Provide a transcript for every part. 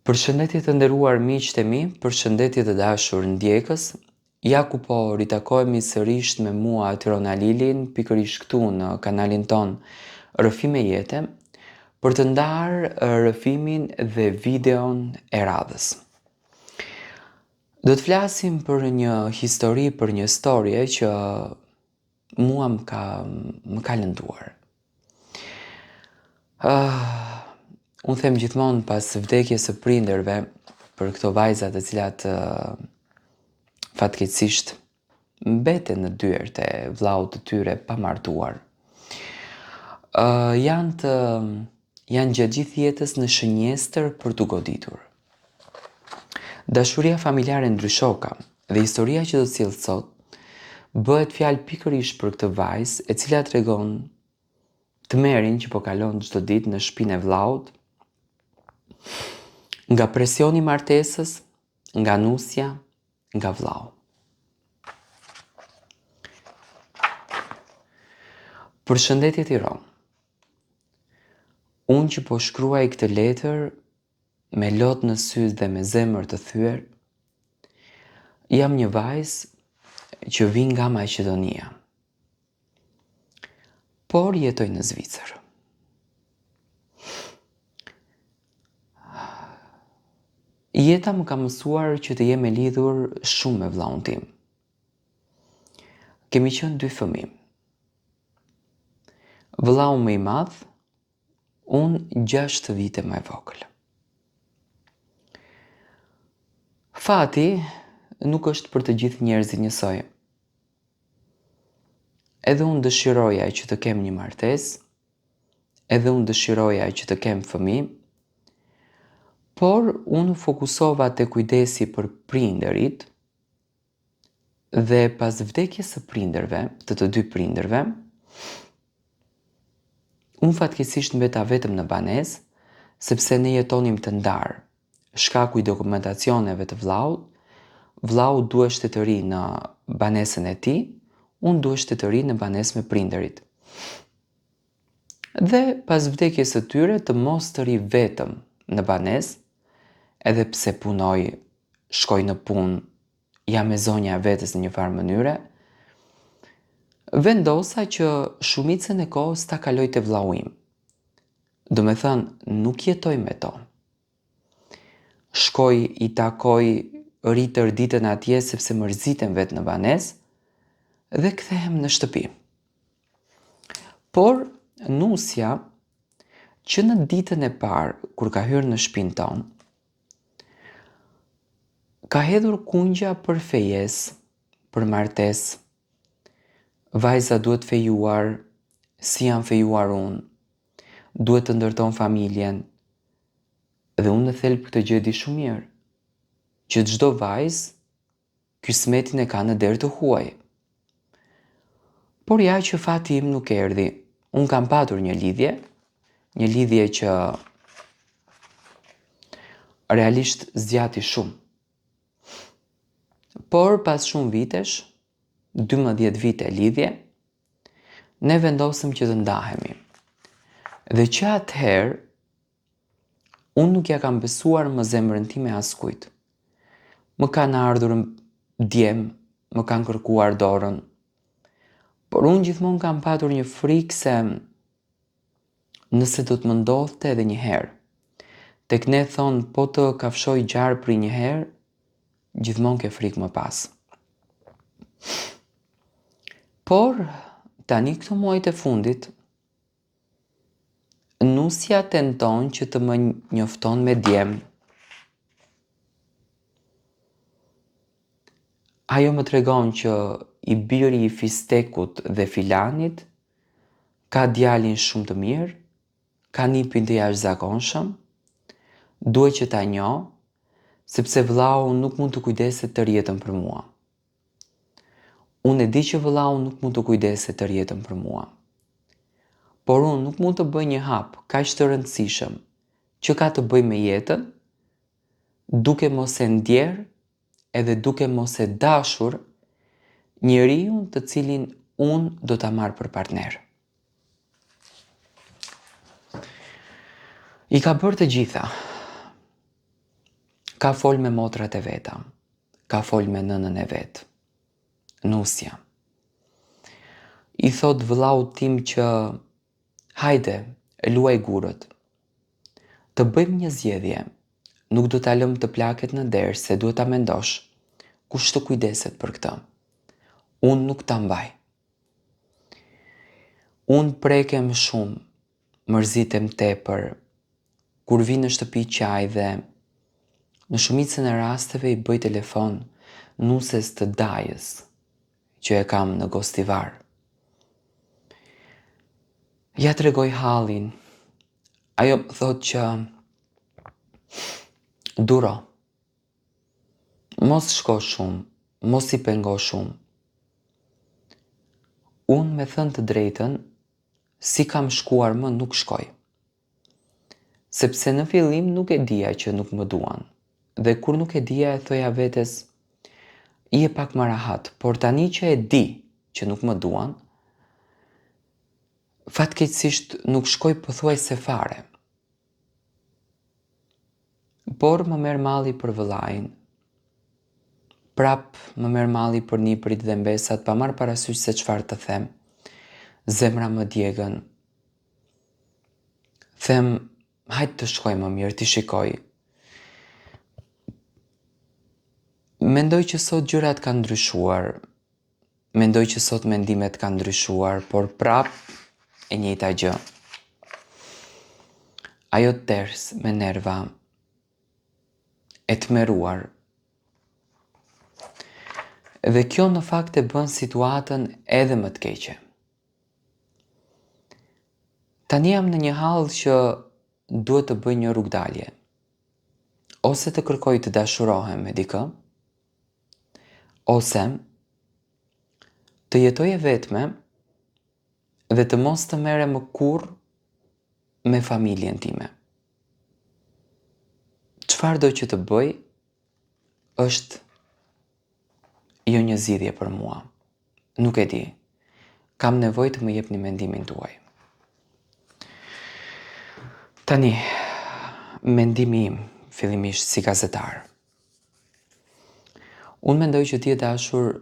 Përshëndetje të nderuar miqtë e mi, përshëndetje të dashur ndjekës. Ja ku po ritakohemi sërish me mua Tiron Alilin, pikërisht këtu në kanalin tonë Rrëfime Jete, për të ndarë rrëfimin dhe videon e radhës. Do të flasim për një histori, për një storje që mua më ka më ka lënduar. Uh, unë them gjithmonë pas vdekjes së prindërve për këto vajza të cilat uh, fatkeqësisht mbeten në dyert e vllaut të tyre pa martuar. Uh, janë të janë gjatë gjithë jetës në shënjestër për t'u goditur. Dashuria familjare ndryshoka dhe historia që do të sjell sot bëhet fjalë pikërisht për këtë vajzë e cila tregon tmerrin që po kalon çdo ditë në shpinë e vllaut, nga presioni i martesës, nga nusja, nga vllau. Përshëndetje Tiron. Unë që po shkruaj këtë letër me lot në sy dhe me zemër të thyer, jam një vajzë që vij nga Maqedonia, por jetoj në Zvicër. Jeta më ka mësuar që të jem e lidhur shumë me vllaun tim. Kemi qenë dy fëmijë. Vllau më i madh Unë 6 vite më e vogël. Fati nuk është për të gjithë njerëzit njësoj. Edhe unë dëshiroja që të kem një martesë, edhe unë dëshiroja që të kem fëmijë, por unë u fokusova te kujdesi për prindërit dhe pas vdekjes së prindërve, të të dy prindërve, unë fatkeqësisht mbeta vetëm në banesë, sepse ne jetonim të ndarë. Shkaku i dokumentacioneve të vllaut, vllau duheshte të rri në banesën e tij, unë duheshte të rri në banesë me prindërit. Dhe pas vdekjes së tyre të mos të rri vetëm në banesë, edhe pse punoj shkoj në punë, jam e zonja e vetes në një farë mënyre, vendosa që shumicën e kohës ta kaloj te vllau im. Domethënë, nuk jetoj me to. Shkoj, i takoj, rri tërë ditën atje sepse mërzitem vetë në banesë dhe kthehem në shtëpi. Por nusja që në ditën e parë kur ka hyrë në shpinë tonë, Ka hedhur kungja për fejesë, për martesë. Vajza duhet fejuar, si jam fejuar unë. Duhet të ndërton familjen. Dhe unë në thelb këtë gjë e di shumë mirë, që çdo vajzë Kysmetin e ka në derë të huaj. Por ja që fati im nuk erdhi. Unë kam patur një lidhje, një lidhje që realisht zgjati shumë. Por pas shumë vitesh, 12 vite lidhje, ne vendosëm që të ndahemi. Dhe që atëherë, Unë nuk ia kam besuar më zemrën time askujt. Më kanë ardhur djem, më kanë kërkuar dorën. Por unë gjithmonë kam patur një frikë se nëse do të më ndodhte edhe një herë. Tek ne thonë po të kafshoi gjarpri një herë, gjithmonë ke frikë më pas. Por tani këto muajt e fundit Nusja tenton që të më njofton me djem. Ajo më tregon që i biri i fistekut dhe filanit ka djalin shumë të mirë, ka nipin të jashtëzakonshëm, duhet që ta njoh, sepse vllau nuk mund të kujdeset tërë jetën për mua. Unë e di që vëllau nuk mund të kujdeset tërë jetën për mua. Por unë nuk mund të bëj një hap kaq të rëndësishëm që ka të bëjë me jetën, duke mos e ndjerë edhe duke mos e dashur njeriun të cilin unë do ta marr për partner. I ka bërë të gjitha. Ka fol me motrat e veta, ka fol me nënën e vet, nusja. I thot vëllaut tim që hajde, luaj gurët. Të bëjmë një zgjedhje, nuk do ta lëmë të plaket në derë se duhet ta mendosh, kush të kujdeset për këtë. Unë nuk ta mbaj. Unë prekem shumë, mërzitem tepër, kur vij në shtëpi qaj dhe në shumicën e rasteve i bëj telefon nuses të dajës që e kam në Gostivar. Ja tregoj hallin, Ajo më thotë që duro. Mos shko shumë, mos i pengo shumë. Unë me thënë të drejtën, si kam shkuar më nuk shkoj. Sepse në fillim nuk e dija që nuk më duan. Dhe kur nuk e dija e thoja vetes, je pak më rahat, por tani që e di që nuk më duan, Fatkeqësisht nuk shkoj pothuajse fare. Por më merr malli për vëllain. Prap më merr malli për nipërit dhe mbesat pa marrë parasysh se çfarë të them. Zemra më djegën. Them, hajt të shkoj më mirë t'i shikoj. Mendoj që sot gjërat kanë ndryshuar. Mendoj që sot mendimet kanë ndryshuar, por prap e njëjta gjë. Ajo ters me nerva e tmerruar. Dhe kjo në fakt e bën situatën edhe më të keqe. Tani jam në një hall që duhet të bëj një rrugëdalje. Ose të kërkoj të dashurohem me dikë, Ose të jetoj e vetme dhe të mos të merrem më kurrë me familjen time. Çfarëdo që të bëj është jo një zgjidhje për mua. Nuk e di. Kam nevojë të më jepni mendimin tuaj. Tani, mendimi im, fillimisht si gazetar. Unë mendoj që ti e dashur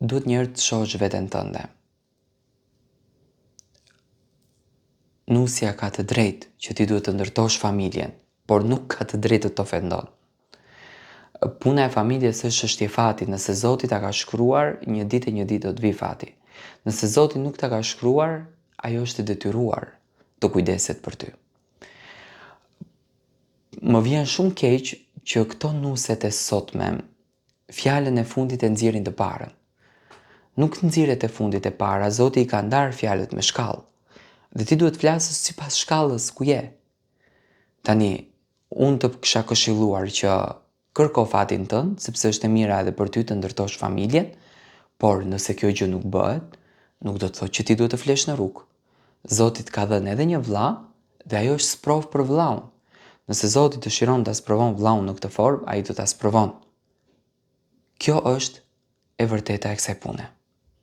duhet njëherë të shohësh veten tënde. Nusja ka të drejtë që ti duhet të ndërtosh familjen, por nuk ka të drejtë të të ofendon. Puna e familjes është çështje fati, nëse Zoti ta ka shkruar, një ditë e një ditë do të vijë fati. Nëse Zoti nuk ta ka shkruar, ajo është e detyruar të kujdeset për ty. Më vjen shumë keq që këto nuset e sotme fjalën e fundit e nxjerrin të parën. Nuk nxirret e fundit e para, Zoti i ka ndarë fjalët me shkallë. Dhe ti duhet të flasësh sipas shkallës ku je. Tani, unë të kisha këshilluar që Kërko fatin tënd, sepse është e mira edhe për ty të ndërtosh familjen, por nëse kjo gjë nuk bëhet, nuk do të thotë që ti duhet të flesh në rrugë. Zoti të ka dhënë edhe një vëlla dhe ajo është sprovë për vëllaun. Nëse Zoti dëshiron ta sprovon vëllaun në këtë formë, ai do ta sprovon. Kjo është e vërteta e kësaj pune.